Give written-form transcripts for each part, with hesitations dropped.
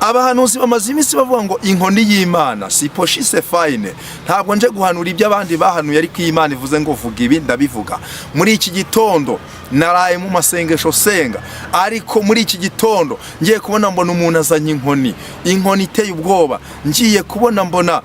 Abahanuzi bamaze iminsi bavuga ngo inkoni y'Imana si poshise fayine. Ntabwo nje guhanura ibyo abandi bahanuye, ariko iyo Imana ivuze ngo vuga ibi, ndabivuga. Muri iki gitondo naraye mu masengesho senga, ariko muri iki gitondo ngiye kubona mbona umuntu azanye inkoni, inkoni iteye ubwoba. Ngiye kubona mbona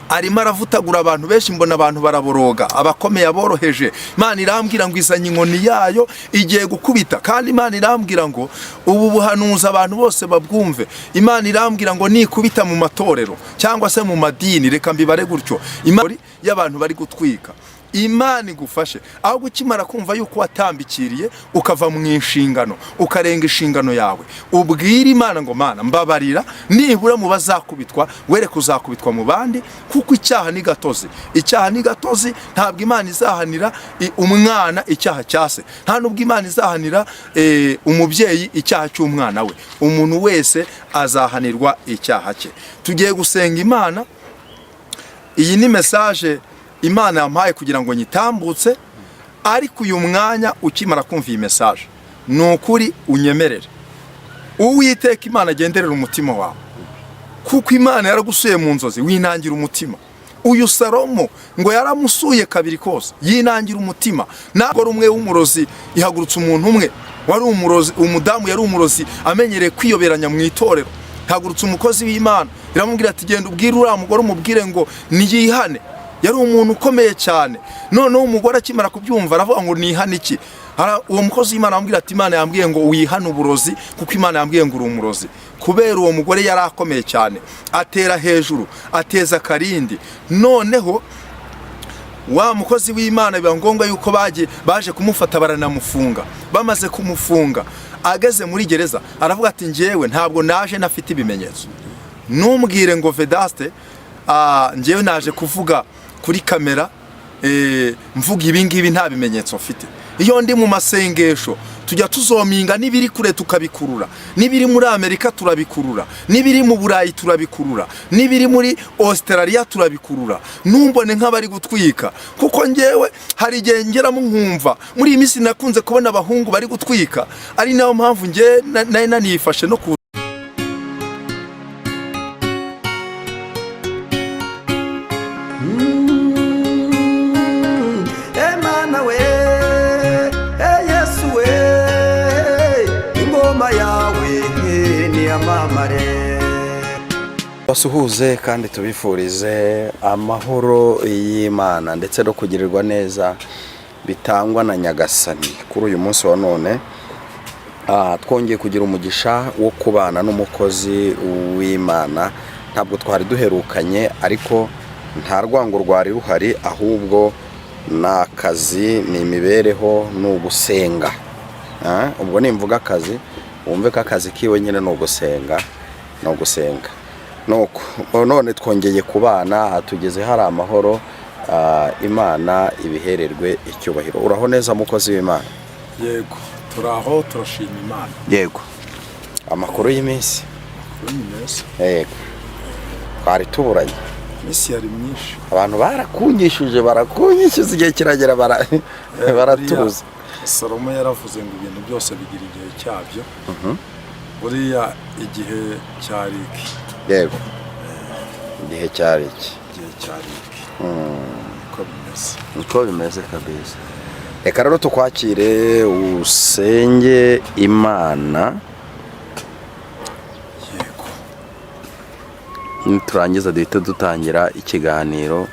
arimo aravutagura abantu benshi, mbona abantu baraboroga, abakomeye, aboroheje. Imana irambwira ngo izanye inkoni yayo, igiye gukubita. Kandi Imana irambwira ngo ubu buhanuzi abantu bose babwumve. Imana irambwira ngo nikubita mu matorero cyangwa se mu madini, reka mbibare gutyo, Imana y'abantu bari gutwika, Imana igufashe. Ahubwo ukimara kumva yuko watambikiriye ukava mu inshingano, ukarenga inshingano yawe, ubwire Imana ngo: "Mana, mbabarira." Nibura mu bazakubitwa wereke uzakubitwa mu bandi, kuko icyaha ni gatozi, icyaha ni gatozi. Ntabwo Imana izahanira umwana icyaha cya se, nta nubwo Imana izahanira umubyeyi icyaha cy'umwana we. Umuntu wese azahanirwa icyaha cye. Tugiye gusenga Imana. Iyi ni message Imana yampaye kugira ngo nyitambutse, ariko uyu mwanya ukimara kumva iyi message, ni ukuri unyemerere Uwiteka Imana agenderera umutima wawe, kuko Imana yaragusuye mu nzozi, winangira umutima. Uyu Salomo ngo yaramusuye kabiri kose, yinangira umutima. Ntabwo umwe w'umurozi ihagurutse umuntu umwe wari umurozi, umudamu yari umurozi amenyereye kwiyoberanya mu itorero. Ihagurutse umukozi w'Imana, iramubwira ati: "Genda ubwire uriya mugore, umubwire ngo niyihane." Yari umuntu ukomeye cyane. Noneho umugore akimara kubyumva aravuga ngo: "Nihane iki?" Uwo mukozi w'Imana amubwira ati: "Imana yambwiye ngo wihane uburozi, kuko Imana yambwiye ngo uri umurozi." Kubera uwo mugore yari akomeye cyane, atera hejuru, ateza akarindi. Noneho wa mukozi w'Imana biba ngombwa yuko baje kumufata, baranamufunga. Bamaze kumufunga, ageze muri gereza aravuga ati: "Njyewe ntabwo naje nafite ibimenyetso. Ntumbwire ngo Vedaste, njyewe naje kuvuga kuri kamera, mvuga ibi ngibi nta bimenyetso mfite." Iyo ndi mu masengesho tujya tuzominga n'ibiri kure tukabikurura, n'ibiri muri Amerika turabikurura, n'ibiri mu Burayi turabikurura, n'ibiri muri Australia turabikurura. Ntumbone nk'abari gutwika, kuko njyewe hari igihe ngeramo nkumva. Muri iyi minsi nakunze kubona abahungu bari gutwika, ari nayo mpamvu njye nari nanifashe no ku Emana we, Yesu we, ingoma yawe niyamamare. Basuhuze kandi tubifurize amahoro y'Imana ndetse no kugirirwa neza bitangwa na Nyagasani. Kuri uyu munsi wa none twongeye kugira umugisha wo kubana n'umukozi w'Imana. Ntabwo twari duherukanye, ariko nta rwango rwari ruhari, ahubwo ni akazi, ni imibereho, ni ugusenga. Ubwo nimvuga akazi, wumve ko akazi kiwe nyine ni ugusenga, ni ugusenga. Nuko none twongeye kubana, tugeze hari amahoro. Imana ibihererwe icyubahiro. Uraho neza, mukozi w'Imana? Yego, turaho, turashima Imana. Yego, amakuru y'iminsi? Kuri ni meza. Yego, twari tuburanye. Iminsi yari myinshi. Abantu barakunyishuje, barakunyishyuza, igihe kiragera baratuza. Buriya Salomo yaravuze ngo ibintu byose bigira igihe cyabyo. Buriya igihe cyari iki. Yego, igihe cyari iki. Igihe cyari iki, niko bimeze. Niko bimeze kabisa. Reka rero tukwakire usenge Imana. Yego. Niturangiza duhite dutangira ikiganiro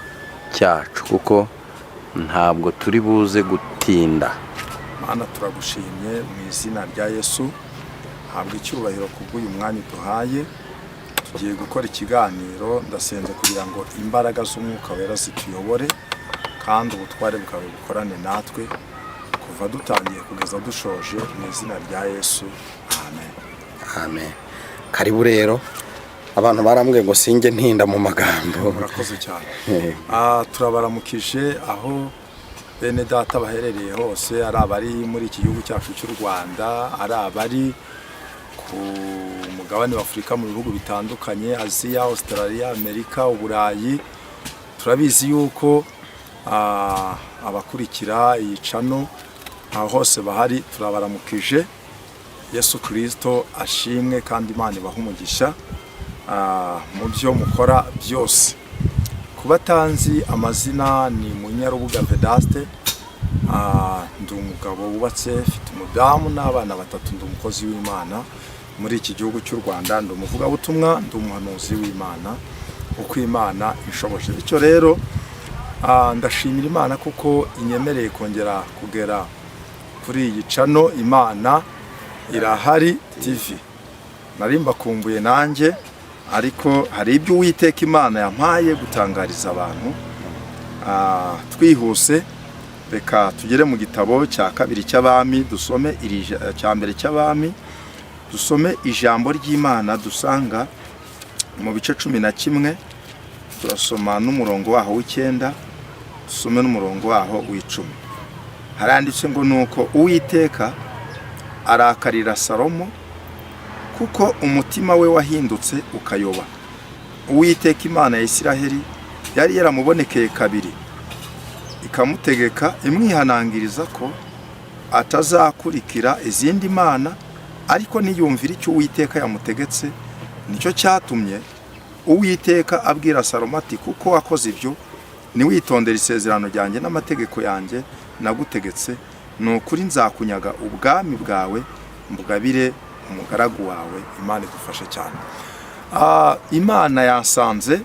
cyacu, kuko ntabwo turi buze gutinda. Mana, turagushimye mu izina rya Yesu. Habwa icyubahiro kubw'uyu mwanya uduhaye. Tugiye gukora ikiganiro. Ndasenze kugira ngo imbaraga z'Umwuka Wera zituyobore, kandi ubutware bwawe bukorane natwe kuva dutangiye kugeza dushoje, mu izina rya Yesu, amen. Amen. Karibu rero. Abantu barambwiye ngo sinjye ntinda mu magambo. Murakoze cyane. Turabaramukije aho bene data baherereye hose, ari abari muri iki gihugu cyacu cy'u Rwanda, ari abari ku mugabane wa Afurika mu bihugu bitandukanye, Aziya, Australia, Amerika, Uburayi. Turabizi yuko abakurikira iyi channel aho hose bahari, turabaramukije. Yesu Kirisito ashimwe kandi Imana ibahe umugisha mu byo mukora byose. Kuba atanzi amazina ni Munyarubuga Vedaste. Ndi umugabo wubatse, mfite umudamu n'abana batatu, ndi umukozi w'Imana muri iki gihugu cy'u Rwanda, ndi umuvugabutumwa, ndi umuhanuzi w'Imana uko Imana inshoboje. Bityo rero ndashimira Imana kuko inyemereye kongera kugera kuri iyi channel Imana Irahari TV. Nari mbakumbuye nanjye, ariko hari ibyo Uwiteka Imana yampaye gutangariza abantu. Twihuse reka tugere mu gitabo cya kabiri cy'Abami, dusome iri cya mbere cy'Abami, dusome ijambo ry'Imana dusanga mu bice 11. Turasoma n'umurongo waho w'icyenda, dusome n'umurongo waho w'icumi. Haranditse ngo: "Nuko Uwiteka arakarira Salomo kuko umutima we wahindutse ukayoba. Uwiteka Imana ya Isiraheli yari yaramubonekeye kabiri, ikamutegeka imwihanangiriza ko atazakurikira izindi mana, ariko ntiyumvira icyo Uwiteka yamutegetse. Nicyo cyatumye Uwiteka abwira Salomo ati: 'Kuko wakoze ibyo, ntiwitondere isezerano ryanjye n'amategeko yanjye nagutegetse, ni ukuri nzakunyaga ubwami bwawe mbugabire umugaragu wawe.'" Imana idufashe cyane. Imana yasanze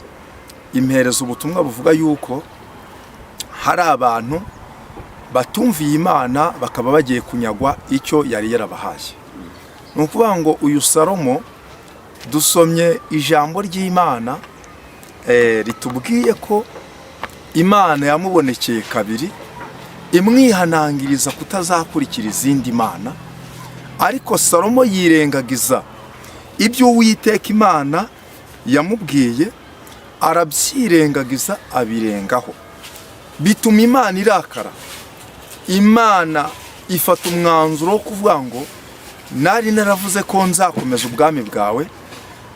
impereza ubutumwa buvuga yuko hari abantu batumviye Imana bakaba bagiye kunyagwa icyo yari yarabahaye. Ni ukuvuga ngo uyu Salomo, dusomye ijambo ry'Imana ritubwiye ko Imana yamubonekeye kabiri imwihanangiriza kutazakurikira izindi mana, ariko Salomo yirengagiza ibyo Uwiteka Imana yamubwiye, arabyirengagiza, abirengaho, bituma Imana irakara. Imana ifata umwanzuro wo kuvuga ngo: "Nari naravuze ko nzakomeza ubwami bwawe,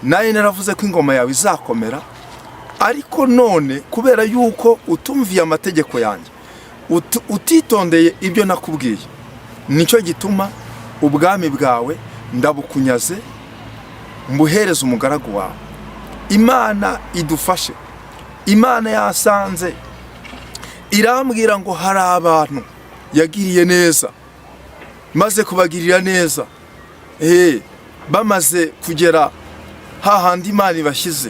nari naravuze ko ingoma yawe izakomera, ariko none kubera yuko utumviye amategeko yanjye, utitondeye ibyo nakubwiye, nicyo gituma ubwami bwawe ndabukunyaze mbuhereze umugaragu wawe." Imana idufashe. Imana yasanze irambwira ngo hari abantu yagiriye neza, maze kubagirira neza, bamaze kugera hahandi Imana ibashyize,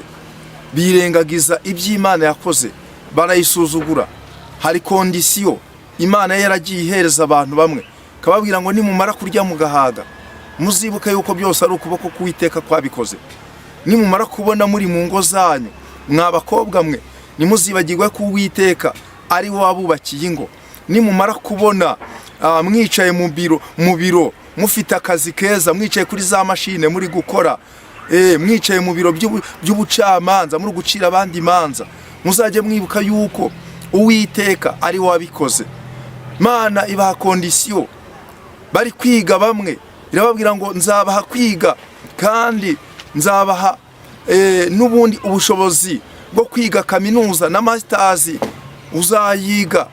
birengagiza iby'Imana yakoze, barayisuzugura. Hari condition Imana yaragiye ihereza abantu bamwe, kababwira ngo: "Nimumara kurya mugahaga, muzibuke yuko byose ari ukuboko k'Uwiteka kwabikoze. Nimumara kubona muri mu ngo zanyu, mwa bakobwa mwe, ntimuzibagirwe ko Uwiteka ari we wabubakiye ingo. Nimumara kubona mwicaye mu biro mufite akazi keza, mwicaye kuri za mashine muri gukora, mwicaye mu biro by'ubucamanza muri gucira abandi imanza, muzajye mwibuka yuko Uwiteka ari we wabikoze." Mana ibaha condition. Bari kwiga bamwe, irababwira ngo: "Nzabaha kwiga kandi nzabaha n'ubundi ubushobozi bwo kwiga kaminuza na masters uzayiga,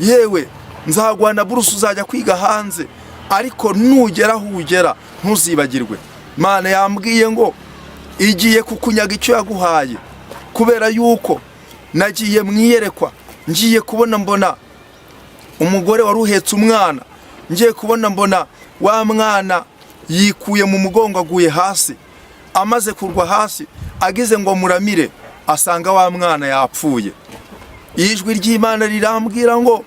yewe nzaguha na buruse uzajya kwiga hanze, ariko nugera aho ugera ntuzibagirwe." Mana yambwiye ngo igiye kukunyaga icyo yaguhaye, kubera yuko nagiye mu iyerekwa, ngiye kubona mbona umugore wari uhetse umwana, ngiye kubona mbona wa mwana yikuye mu mugongo aguye hasi. Amaze kugwa hasi, agize ngo muramire, asanga wa mwana yapfuye. Ijwi ry'Imana rirambwira ngo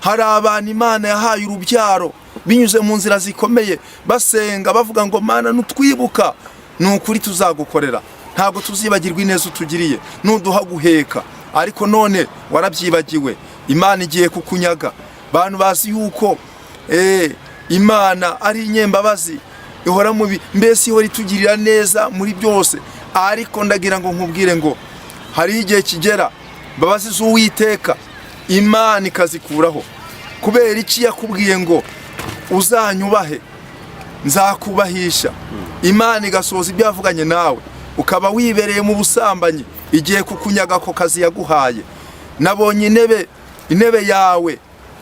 hari abantu Imana yahaye urubyaro binyuze mu nzira zikomeye, basenga bavuga ngo: "Mana, nutwibuka ni ukuri tuzagukorera, ntabwo tuzibagirwa ineza utugiriye nuduha guheka." Ariko none warabyibagiwe, Imana igiye kukunyaga. Bantu bazi yuko Imana ari inyembabazi, ihora mubi, mbese ihora itugirira neza muri byose, ariko ndagira ngo nkubwire ngo hari igihe kigera imbabazi z'Uwiteka Imana ikazikuraho. Kubera iki? Yakubwiye ngo: "Uzanyubahe nzakubahisha." Imana igasohoza ibyo yavuganye nawe, ukaba wibereye mu busambanyi. Igiye kukunyaga ako kazi yaguhaye. Nabonye intebe yawe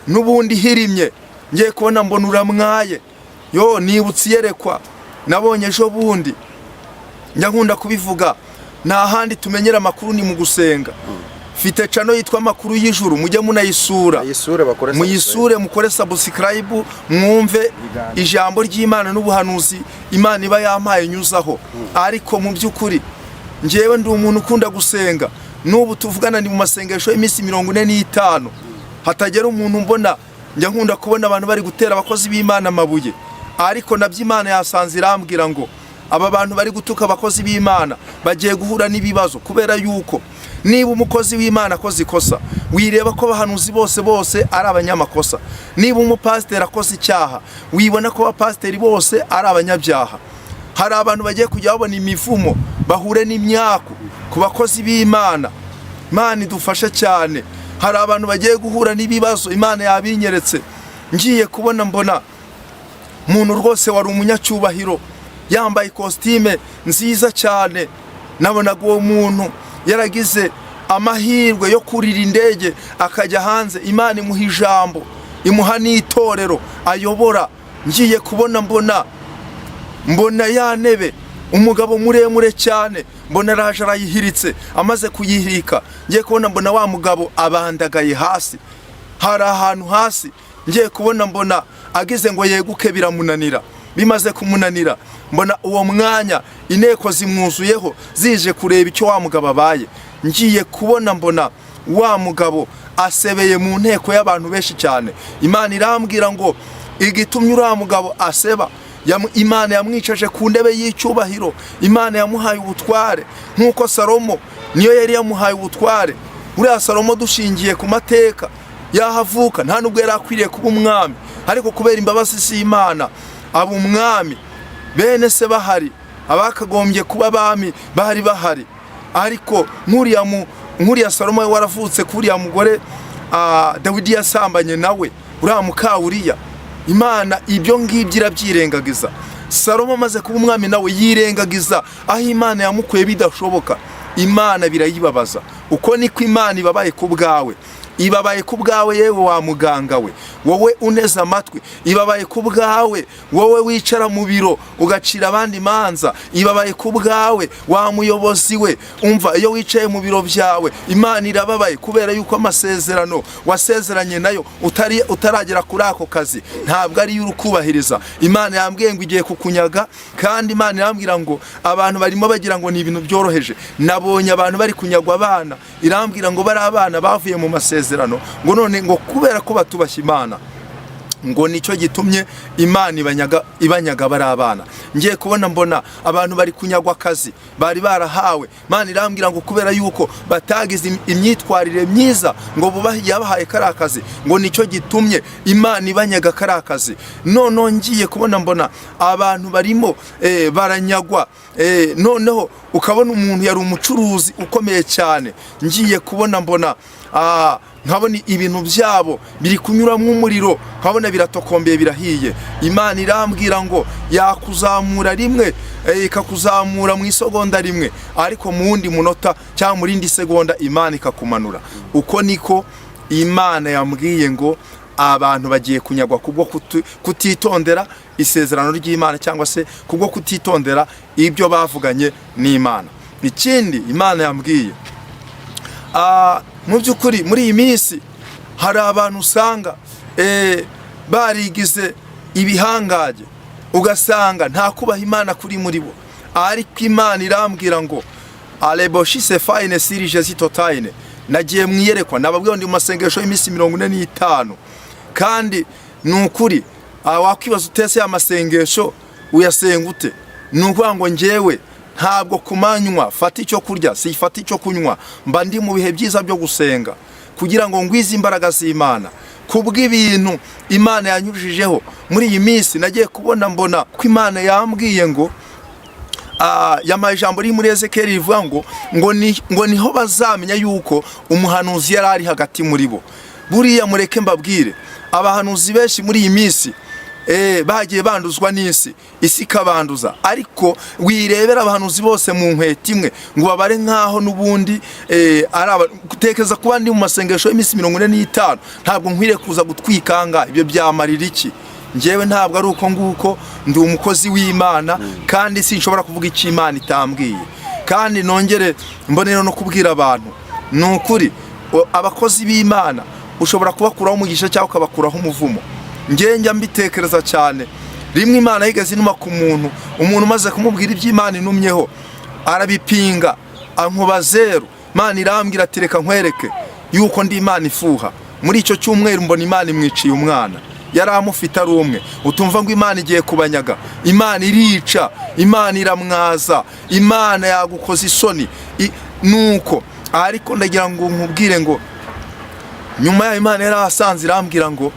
n'ubundi ihirimye, ngiye kubona mbona uramwaye. Yo, nibutse iyerekwa nabonye ejo bundi. Njya nkunda kubivuga, nta handi tumenyera amakuru ni mu gusenga. Mfite channel yitwa Amakuru y'Ijuru, mujye munayisura. Muyisure, bakore. Muyisure, mukore subscribe, mwumve ijambo ry'Imana n'ubuhanuzi Imana iba yampaye nyuzaho. Ariko mu by'ukuri njyewe ndi umuntu ukunda gusenga. N'ubu tuvugana ni mu masengesho y'iminsi 45. Hatagera umuntu mbona, njya nkunda kubona abantu bari gutera abakozi b'Imana amabuye, ariko nabyo Imana yasanze irambwira ngo aba bantu bari gutuka abakozi b'Imana bagiye guhura n'ibibazo, kubera yuko niba umukozi w'Imana akoze ikosa, wireba ko abahanuzi bose bose ari abanyamakosa. Niba umupasiteri akoze icyaha, wibona ko abapasiteri bose ari abanyabyaha. Hari abantu bagiye kujya babona imivumo, bahure n'imyaku ku bakozi b'Imana. Imana idufashe cyane. Hari abantu bagiye guhura n'ibibazo, Imana yabinyeretse. Ngiye kubona mbona umuntu rwose wari umunyacyubahiro, yambaye ikositime nziza cyane. Nabonaga uwo muntu yaragize amahirwe yo kurira indege akajya hanze, Imana imuha ijambo, imuha n'itorero ayobora. Ngiye kubona mbona ya ntebe, umugabo muremure cyane, mbona araje arayihiritse. Amaze kuyihirika, ngiye kubona mbona wa mugabo abandagaye hasi, hari ahantu hasi. Ngiye kubona mbona agize ngo yeguke, biramunanira. Bimaze kumunanira, mbona uwo mwanya inteko zimwuzuyeho, zije kureba icyo wa mugabo abaye. Ngiye kubona mbona wa mugabo asebeye mu nteko y'abantu benshi cyane. Imana irambwira ngo igitumye uriya mugabo aseba, Imana yamwicaje ku ntebe y'icyubahiro, Imana yamuhaye ubutware nk'uko Salomo niyo yari yamuhaye ubutware. Uriya Salomo, dushingiye ku mateka yahavuka, nta nubwo yari akwiriye kuba umwami, ariko kubera imbabazi z'Imana aba umwami. Bene se bahari, abakagombye kuba abami bari bahari, ariko nk'uriya Salomo we waravutse kuriya mugore Dawidi yasambanye nawe, uriya mukawuriya, Imana ibyo ngibyo irabyirengagiza. Salomo amaze kuba umwami nawe yirengagiza aho Imana yamukuye bidashoboka, Imana birayibabaza. Uko niko Imana ibabaye ku bwawe, ibabaye ku bwawe yewe wa muganga we, wowe uneze amatwi, ibabaye ku bwawe wowe wicara mu biro ugacira abandi imanza, ibabaye ku bwawe wa muyobozi we. Umva, iyo wicaye mu biro byawe, Imana irababaye kubera yuko amasezerano wasezeranye nayo utari utaragera kuri ako kazi ntabwo ariyo uri kubahiriza. Imana yambwiye ngo igiye kukunyaga, kandi Imana irambwira ngo abantu barimo bagira ngo ni ibintu byoroheje. Nabonye abantu bari kunyagwa abana. Irambwira ngo bari abana bavuye mu masezerano, ngo none ngo kubera ko batubashye Imana, ngo nicyo gitumye Imana ibanyaga bari abana. Ngiye kubona mbona abantu bari kunyagwa akazi bari barahawe. Imana irambwira ngo kubera yuko batagize imyitwarire myiza ngo bubahe yabahaye kariya kazi, ngo nicyo gitumye Imana ibanyaga kariya kazi. Noneho ngiye kubona mbona abantu barimo baranyagwa, noneho ukabona umuntu yari umucuruzi ukomeye cyane. Ngiye kubona mbona nkabona ibintu byabo biri kunyuramo umuriro, nkabona biratokombeye, birahiye. Imana irambwira ngo yakuzamura rimwe, ikakuzamura mu isegonda rimwe, ariko mu wundi munota cyangwa mu rindi segonda Imana ikakumanura. Uko niko Imana yambwiye ngo abantu bagiye kunyagwa kubwo kutitondera isezerano ry'Imana, cyangwa se kubwo kutitondera ibyo bavuganye n'Imana. Ikindi Imana yambwiye, mu by'ukuri muri iyi minsi hari abantu usanga barigize ibihangange, ugasanga nta kubaha Imana kuri muri bo. Ariko Imana irambwira ngo areboshise fayine sirije zitotayine. Nagiye mu iyerekwa, nababwiye ndi mu masengesho y'iminsi 45. Kandi ni ukuri, wakwibaza utese ya masengesho uyasenga ute? Ni ukuvuga ngo njyewe ntabwo ku manywa fata icyo kurya, sifata icyo kunywa, mba ndi mu bihe byiza byo gusenga kugira ngo ngwize imbaraga z'Imana kubw'ibintu Imana yanyujijeho muri iyi minsi. Nagiye kubona mbona ko Imana yambwiye ngo yampaye ijambo riri muri Ezekiyeli rivuga ngo niho bazamenya yuko umuhanuzi yari ari hagati muri bo. Buriya mureke mbabwire, abahanuzi benshi muri iyi minsi bagiye banduzwa n'isi, isi ikabanduza. Ariko wirebera abahanuzi bose mu nkweto imwe ngo babare nk'aho n'ubundi ari gutekereza kuba ndi mu masengesho y'iminsi 45, ntabwo nkwiriye kuza gutwikanga. Ibyo byamarira iki? Njyewe ntabwo ari uko nguko, ndi umukozi w'Imana kandi sinshobora kuvuga icyo Imana itambwiye. Kandi nongere mbonera no kubwira abantu, ni ukuri, abakozi b'Imana ushobora kubakuraho umugisha cyangwa ukabakuraho umuvumo. Njye njya mbitekereza cyane. Rimwe Imana yigeze inuma ku muntu, umuntu umaze kumubwira iby'Imana inumyeho arabipinga, ankuba zeru. Imana irambwira ati: "Reka nkwereke yuko ndi Imana ifuha." Muri icyo cyumweru mbona Imana imwiciye umwana yari amufite ari umwe. Utumva ngo Imana igiye kubanyaga. Imana irica, Imana iramwaza, Imana yagukoza isoni. Nuko ariko ndagira ngo nkubwire ngo nyuma yayo Imana yari asanze irambwira ngo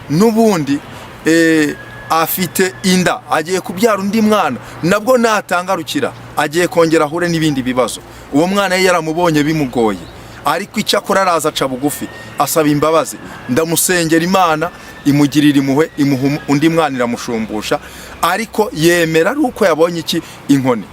n'ubundi afite inda, agiye kubyara undi mwana, nabwo natangarukira agiye kongera ahure n'ibindi bibazo. Uwo mwana ye yaramubonye bimugoye, ariko icyo akora araza aca bugufi, asaba imbabazi, ndamusengera, Imana imugirira impuhwe, imuha undi mwana, iramushumbusha, ariko yemera ari uko yabonye iki? Inkoni.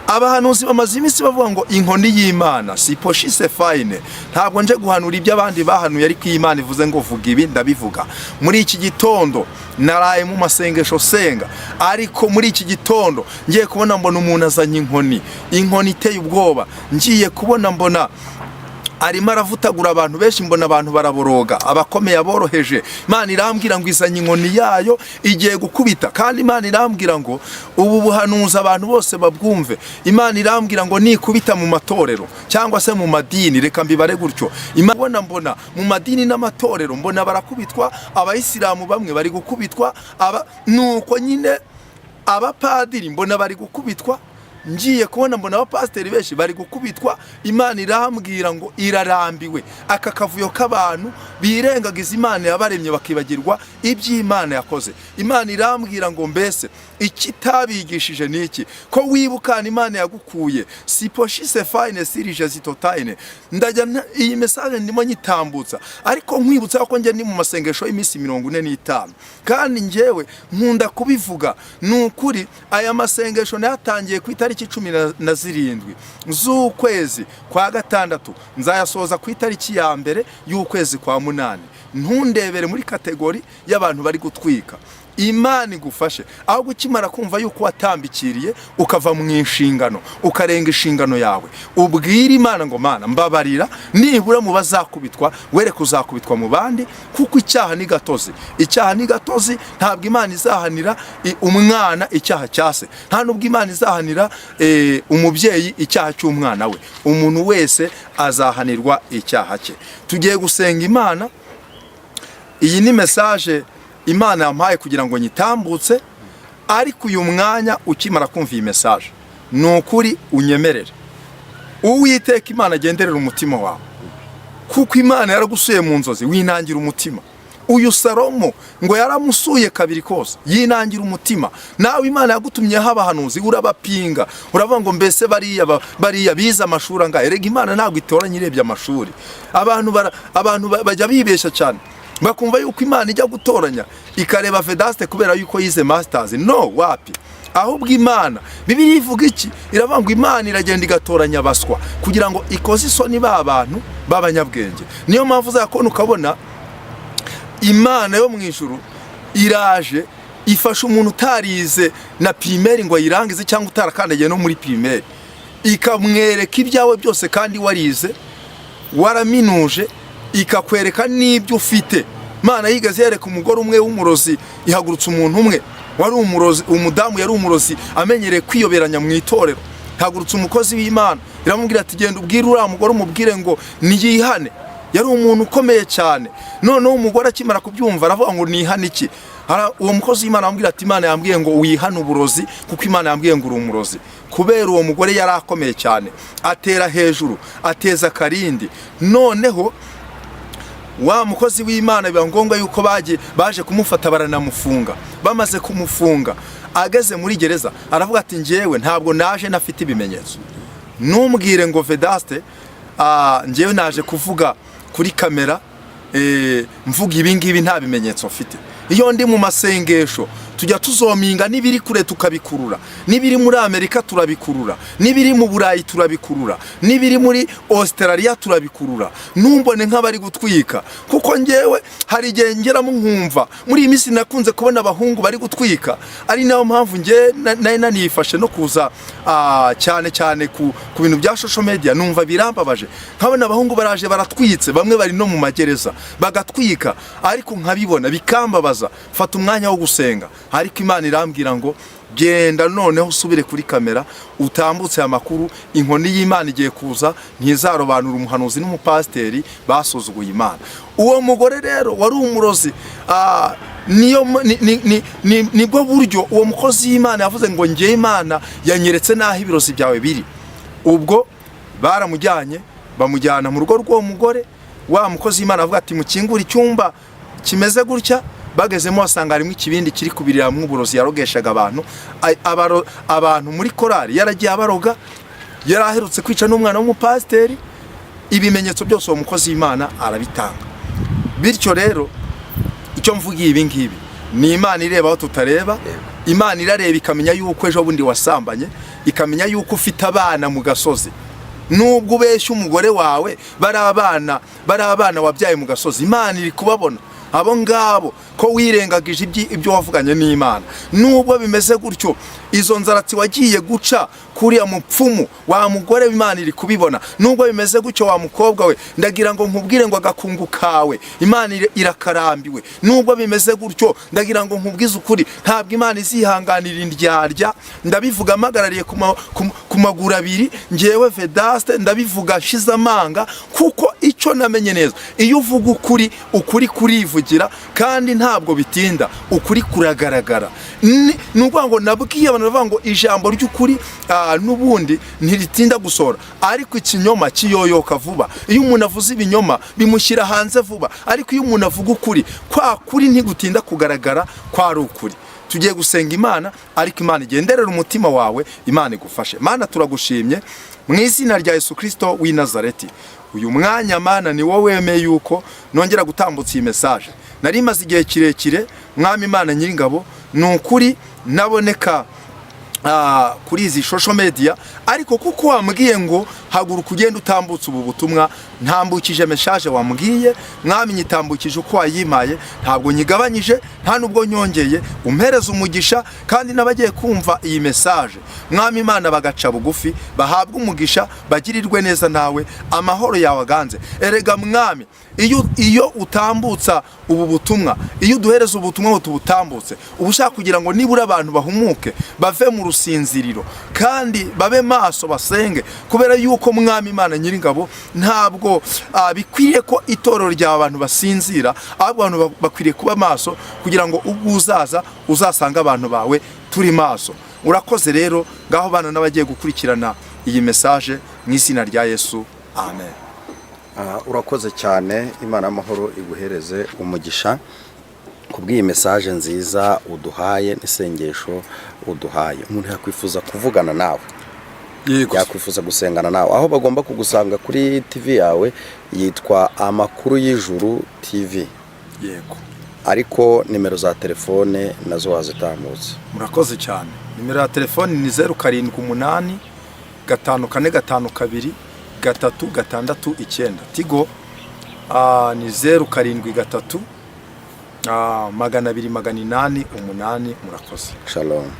Abahanuzi bamaze iminsi bavuga ngo inkoni y'Imana si poshise fine. Ntabwo nje guhanura ibyo abandi bahanuye, ariko iyo Imana ivuze ngo vuga ibi, ndabivuga. Muri iki gitondo naraye mu masengesho senga, ariko muri iki gitondo ngiye kubona mbona umuntu azanye inkoni, inkoni iteye ubwoba. Ngiye kubona mbona arimo aravutagura abantu benshi, mbona abantu baraboroga, abakomeye, aboroheje. Imana irambwira ngo izanye inkoni yayo, igiye gukubita. Kandi Imana irambwira ngo ubu buhanuzi abantu bose babwumve. Imana irambwira ngo nikubita mu matorero cyangwa se mu madini, reka mbibare gutyo. Imana mbona mbona mu madini n'amatorero, mbona barakubitwa. Abayisilamu bamwe bari gukubitwa, aba nuko nyine abapadiri mbona bari gukubitwa. Ngiye kubona mbona abapasiteri benshi bari gukubitwa. Imana irambwira ngo irarambiwe aka kavuyo k'abantu birengagiza Imana yabaremye, bakibagirwa iby'Imana yakoze. Imana irambwira ngo mbese ikitabigishije ni iki, ko wibukana Imana yagukuye siposhise fayine sirije zitotayine. Ndajya iyi message ndimo nyitambutsa, ariko nkwibutsa ko njye ndi mu masengesho y'iminsi 45, kandi njyewe nkunda kubivuga. Ni ukuri, aya masengesho nayatangiye ku itariki 17 z'ukwezi kwa gatandatu, nzayasoza ku itariki ya 1 y'ukwezi kwa munani. Ntundebere muri catégorie y'abantu bari gutwika. Imana igufashe. Ahubwo ukimara kumva yuko watambikiriye, ukava mu inshingano, ukarenga inshingano yawe, ubwire Imana ngo: "Mana, mbabarira." Nibura mu bazakubitwa wereke uzakubitwa mu bandi, kuko icyaha ni gatozi, icyaha ni gatozi. Ntabwo Imana izahanira umwana icyaha cya se, nta nubwo Imana izahanira umubyeyi icyaha cy'umwana we. Umuntu wese azahanirwa icyaha cye. Tugiye gusenga Imana. Iyi ni message Imana yampaye kugira ngo nyitambutse, ariko uyu mwanya ukimara kumva iyi message, ni ukuri unyemerere Uwiteka Imana agenderera umutima wawe, kuko Imana yaragusuye mu nzozi, winangira umutima. Uyu Salomo ngo yaramusuye kabiri kose, yinangira umutima. Nawe Imana yagutumyeho abahanuzi, urabapinga, uravuga ngo mbese bariya bariya bize amashuri angahe? Erega Imana ntabwo itoranya irebye amashuri. Abantu bajya bibeshya cyane, bakumva yuko Imana ijya gutoranya ikareba Vedaste kubera yuko yize masters. No, wapi. Ahubwo Imana, Bibiliya ivuga iki? Iravuga ngo Imana iragenda igatoranya abaswa kugira ngo ikoze isoni ba bantu b'abanyabwenge. Niyo mpamvu uzakubona ukabona Imana yo mu ijuru iraje ifasha umuntu utarize na primaire ngo ayirangize, cyangwa utarakandagiye no muri primaire, ikamwereka ibyawe byose kandi warize, waraminuje, ikakwereka n'ibyo ufite. Imana yigeze yereka umugore umwe w'umurozi, ihagurutsa umuntu umwe wari umurozi, umudamu yari umurozi amenyereye kwiyoberanya mu itorero. Ihagurutsa umukozi w'Imana, iramubwira ati: "Genda ubwire uriya mugore, umubwire ngo niyihane." Yari umuntu ukomeye cyane. Noneho umugore akimara kubyumva aravuga ngo: "Nihane iki?" Uwo mukozi w'Imana aramubwira ati: "Imana yambwiye ngo wihane uburozi, kuko Imana yambwiye ngo uri umurozi." Kubera uwo mugore yari akomeye cyane, atera hejuru, ateza akarindi. Noneho wa mukozi w'Imana biba ngombwa yuko baje kumufata, baranamufunga. Bamaze kumufunga, ageze muri gereza aravuga ati: "Njyewe ntabwo naje nafite ibimenyetso. Ntumbwire ngo Vedaste, njyewe naje kuvuga kuri kamera, mvuga ibi ngibi nta bimenyetso mfite." Iyo ndi mu masengesho tujya dusenga, Tujya tuzominga n'ibiri kure tukabikurura, n'ibiri muri Amerika turabikurura, n'ibiri mu Burayi turabikurura, n'ibiri muri Australia turabikurura. Ntumbone nk'abari gutwika, kuko ngewe hari igihe ngeramo nkumva muri iyi minsi nakunze kubona abahungu bari gutwika, ari nayo mpamvu ngewe nari nanifashe no kuza cyane cyane ku bintu bya social media. Numva birambabaje, nkabona abahungu baraje baratwitse, bamwe bari no mu magereza bagatwika, ariko nkabibona bikambabaza. Fata umwanya wo gusenga, ariko Imana irambwira ngo genda noneho usubire kuri kamera utambutse aya makuru. Inkoni y'Imana igiye kuza, ntizarobanura umuhanuzi n'umupasiteri basuzuguye Imana. Uwo mugore rero wari umurozi, niyo nibwo buryo uwo mukozi w'Imana yavuze ngo ngewe Imana yanyeretse n'aho ibirozi byawe biri. Ubwo baramujyanye, bamujyana mu rugo rw'uwo mugore. Wa mukozi w'Imana avuga ati mukingure icyumba kimeze gutya. Bagezemo basanga harimo ikibindi kiri kubiriramwo uburozi yarogeshaga abantu. Abantu muri korali yaragiye abaroga, yari aherutse kwica n'umwana w'umupasiteri. Ibimenyetso byose uwo mukozi w'Imana arabitanga. Bityo rero icyo mvugiye ibi ngibi ni Imana ireba aho tutareba. Imana irareba ikamenya yuko ejo bundi wasambanye, ikamenya yuko ufite abana mu gasozi. Nubwo ubeshya umugore wawe, bari abana wabyaye mu gasozi, Imana iri kubabona abo ngabo ko wirengagije ibyo wavuganye n'Imana. Nubwo bimeze gutyo, izo nzaratsi wagiye guca kuriya mupfumu, wa mugore, Imana iri kubibona. Nubwo bimeze gutyo, wa mukobwa we, ndagira ngo nkubwire ngo agakungu kawe Imana irakarambiwe. Nubwo bimeze gutyo, ndagira ngo nkubwize ukuri, ntabwo Imana izihanganira indyarya. Ndabivuga mpagarariye ku maguru abiri, ngewe Vedaste ndabivuga nshize amanga, kuko icyo namenye neza, iyo uvuga ukuri, ukuri kurivugira, kandi ntabwo bitinda, ukuri kuragaragara. Ni ukuvuga ngo nabwiye abantu bavuga ngo ijambo ry'ukuri n'ubundi ntiritinda gusohora, ariko ikinyoma kiyoyoka vuba. Iyo umuntu avuze ibinyoma bimushyira hanze vuba, ariko iyo umuntu avuga ukuri, kwa kuri ntigutinda kugaragara ko ari ukuri. Tugiye gusenga Imana, ariko Imana igenderera umutima wawe, Imana igufashe. Mana, turagushimye mu izina rya Yesu Kirisito w'i Nazareti. Uyu mwanya, Mana, ni wowe wemeye yuko nongera gutambutsa iyi message. Nari maze igihe kirekire, Mwami Imana Nyiringabo, ni ukuri naboneka kuri izi social media, ariko kuko wambwiye ngo haguruka ugende utambutse ubu butumwa, ntambukije message wambwiye. Mwami, nyitambukije uko wayimpaye, ntabwo nyigabanyije, nta nubwo nyongeye. Umpereze umugisha, kandi n'abagiye kumva iyi message, Mwami Imana, bagaca bugufi, bahabwe umugisha, bagirirwe neza nawe, amahoro yawe aganze. Erega Mwami, iyo utambutsa ubu butumwa, iyo uduhereza ubutumwa ngo tubutambutse, uba ushaka kugira ngo nibura abantu bahumuke, bave mu rusinziriro, kandi babe maso, basenge, kubera yuko, Mwami Imana Nyiringabo, ntabwo bikwiriye ko itorero ryawe abantu basinzira, ahubwo abantu bakwiriye kuba maso kugira ngo ubwo uzaza uzasanga abantu bawe turi maso. Urakoze rero. Ngaho bana n'abagiye gukurikirana iyi message mu izina rya Yesu, amen. Urakoze cyane. Imana y'amahoro iguhereze umugisha kubw'iyi message nziza uduhaye n'isengesho uduhaye. Umuntu yakwifuza kuvugana nawe, yakwifuza gusengana nawe, aho bagomba kugusanga kuri TV yawe yitwa Amakuru y'Ijuru TV? Yego. Ariko nimero za telefone nazo wazitambutse. Murakoze cyane. Nimero ya telefoni ni 0785523369. Tigo ni 073 200 808. Murakoze. Shalom.